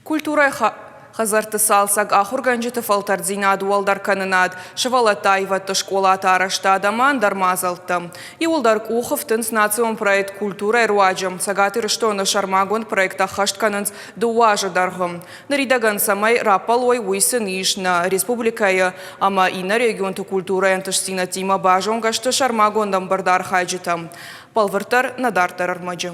Культурӕйы хӕдзӕртты цалцӕг, ахуыргӕнджыты фӕлтӕрддзинад уӕлдӕркӕнынад, сывӕллӕтты аивӕдты скъолаты арӕзтад ӕмӕ ӕндӕр мадзӕлттӕ. Иууылдӕр къухы фтынц национ проект «Культурӕйы» руаджы. Цӕгат Ирыстоны сӕрмагонд проект ӕххӕст кӕнынц дыууӕ азы дӕргъы. Ныридӕгӕн цӕмӕй раппӕлой, уый сын ис нӕ республикӕйы ӕмӕ иннӕ регионты культурӕйы ӕнтыстдзинӕдтимӕ базонгӕ сты сӕрмагонд ӕмбырды архайджытӕ. Бӕлвырддӕр нӕ дарддӕр ӕрмӕджы.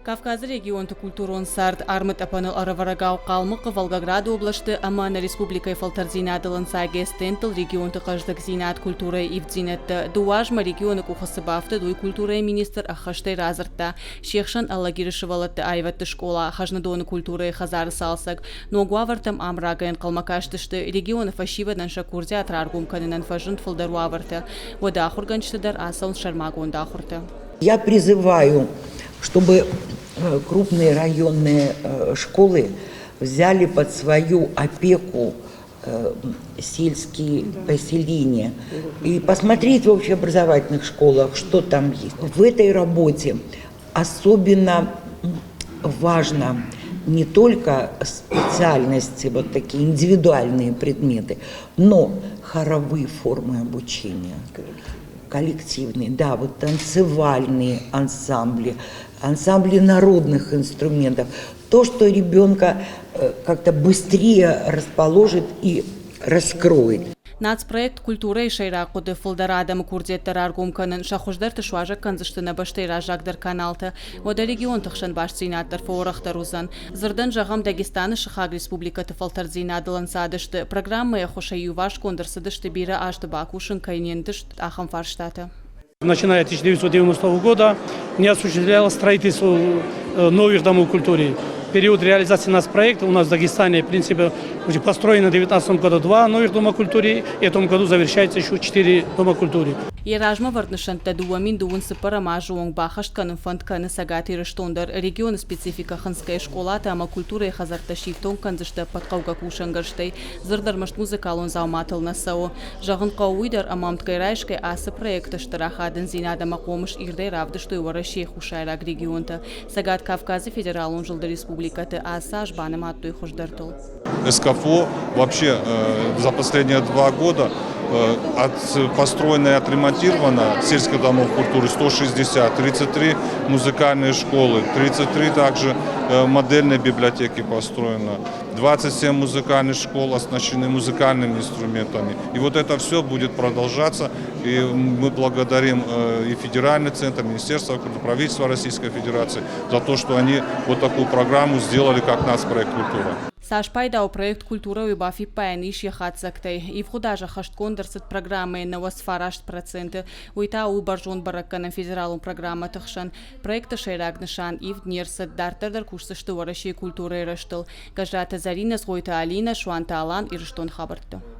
Кавказы регионты культурон цард армытъӕпӕныл ӕрӕвӕрӕгау Хъалмыхъы, Волгограды областы ӕмӕ нӕ республикӕйы фӕлтӕрддзинадыл ӕнцайгӕ стендтыл регионты хъӕздыгдзинад, культурӕйы ивддзинӕдтӕ. Дыууӕ азмӕ регионы къухы цы бафтыд, уый культурӕйы министр ӕххӕстӕй радзырдта. Се хсӕн Алагиры сывӕллӕтты аивӕдты скъола, Хӕзныдоны культурӕйы хӕдзары цалцӕг. Ног уавӕртӕм ам рагӕй ӕнхъӕлмӕ кастысты. Регионы фӕсивӕдӕн сӕ курдиат раргом кӕнынӕн фӕзынд фылдӕр уавӕртӕ. Уӕдӕ ахуыргӕнджыты дӕр ацӕуынц сӕрмагонд ахуыртӕ. Я призываю, чтобы крупные районные школы взяли под свою опеку сельские поселения и посмотреть в общеобразовательных школах, что там есть. В этой работе особенно важно не только специальности, вот такие индивидуальные предметы, но хоровые формы обучения коллективные, да, вот танцевальные ансамбли, ансамбли народных инструментов. То, что ребенка как-то быстрее расположит и раскроет. Нацпроект «Культурӕйы» сӕйраг хъуыды фылдӕр адӕмы курдиӕттӕ раргом кӕнын, сӕ хуыздӕрты суазӕг кӕндзысты нӕ бӕстӕйы раззагдӕр каналтӕ. Уӕдӕ регионты хсӕн бастдзинад дӕр фӕуӕрӕхдӕр уыдзӕн. Дзырдӕн зӕгъӕм, Дагестаны сыхаг республикӕты фӕлтӕрддзинадыл ӕнцадысты. Программӕйы ӕххуысӕй иуварсгонд ӕрцыдысты бирӕ азты бакусын кӕй не нтыст, ахӕм фарстатӕ. Начиная с 1990 года не осуществлялось строительство новых домов культуры. Период реализации нацпроекта у нас в Дагестане, в принципе, уже построено в 2019 году два новых дома культуры, и в этом году завершается еще четыре дома культуры. Йӕ размӕ вӕрд нысӕнттӕ 2024 азы онг баххӕст кӕнын фӕнд кӕны Цӕгат Ирыстон дӕр. Регионы спецификӕ хынцгӕйӕ скъолатӕ ӕмӕ культурӕйы хӕдзӕрттӕ сифтонг кӕндзысты ӕппӕт хъӕугӕ кусӕнгӕрзтӕй. Дзырд ӕрмӕст музыкалон дзауматыл нӕ цӕуы. Зӕгъын хъӕуы уый дӕр, ӕмӕ ӕмткӕй райсгӕ ацы проекты стыр ахадындзинад ӕмӕ хъомыс ирдӕй равдыстой Уӕрӕсейы хуссайраг регионтӕ. Цӕгат Кавказы федералон зылды республикӕты ацы аз банымадтой хуыздӕртыл. СКФО вообще за последние 2 года от, построено и отремонтировано сельских домов культуры 160, 33 музыкальные школы, 33 также модельные библиотеки построено, 27 музыкальных школ оснащены музыкальными инструментами. И вот это все будет продолжаться. И мы благодарим и Федеральный центр, Министерство культуры, правительство Российской Федерации за то, что они вот такую программу сделали, как нацпроект «Культура». Цас пайда у проект «Культура» уый бафиппайӕн ис йӕ хатдзӕгтӕй. Ивгъуыд аз ӕххӕстгонд ӕрцыд программӕйы 99%. Уый та у бӕрзонд бӕрӕггӕнӕн федералон программӕты хсӕн. Проекты сӕйраг нысан ивд не рцыд, дарддӕр дӕр кусдзысты Уӕрӕсейы культурӕйы рӕзтыл. Гӕззаты Зӕринӕ, Цгъойты Алинӕ, Суанты Алан, Ирыстон хабӕртты.